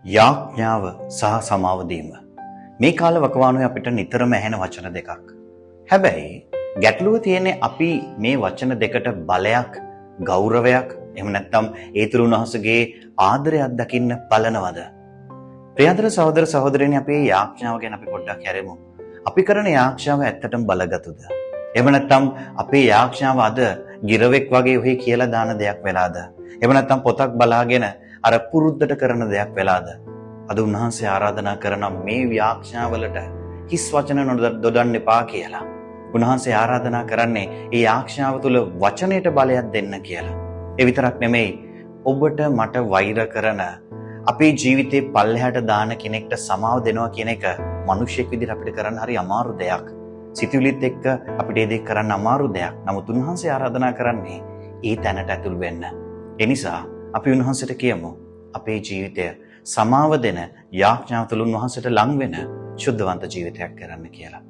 යාඥාව සහ සමාව දීම. මේ කාල වකවානුවේ අපිට නිතරම ඇහෙන වචන දෙකක්. හැබැයි ගැටලුව තියෙන්නේ අපි මේ වචන දෙකට බලයක්, ගෞරවයක්, එහෙම නැත්නම් ඒ තුළ උන්වහන්සේගේ ආදරයක් දකින්න බලනවද? ප්‍රියාදර සහෝදර සහෝදරයනි, අපේ යාඥාව ගැන අපි පොඩ්ඩක් හැරෙමු. අපි කරන යාඥාව ඇත්තටම බලගතුද? එහෙම නැත්නම් අපේ යාඥාව අද ගිරවෙක් වගේ ඔහි කියලා දාන දෙයක් වෙලාද? එහෙම නැත්නම් පොතක් බලාගෙන අර පුරුද්දට කරන දෙයක් වෙලාද? අද උන්වහන්සේ ආරාධනා කරන මේ යාඥාවලට හිස් වචන දොඩන්න එපා කියලා. උන්වහන්සේ ආරාධනා කරන්නේ ඒ යාඥාව තුළ වචනයට බලයක් දෙන්න කියලා. ඒ විතරක් නෙමෙයි, ඔබට මට වෛර කරන, අපේ ජීවිතේ පල්ලෙහාට දාන කෙනෙක්ට සමාව දෙනවා කියන එක මිනිස්සෙක් විදිහට අපිට කරන්න හරි අමාරු දෙයක්. සිතුවිලිත් එක්ක අපිට ඒ දේ කරන්න අමාරු දෙයක්. නමුත් උන්වහන්සේ ආරාධනා කරන්නේ ඒ තැනට ඇතුල් වෙන්න. ඒ නිසා අපි උන්වහන්සේට කියමු, අපේ ජීවිතය සමාව දෙන යාඥාව තුළ උන්වහන්සේට ලං වෙන ශුද්ධවන්ත ජීවිතයක් කරන්න කියලා.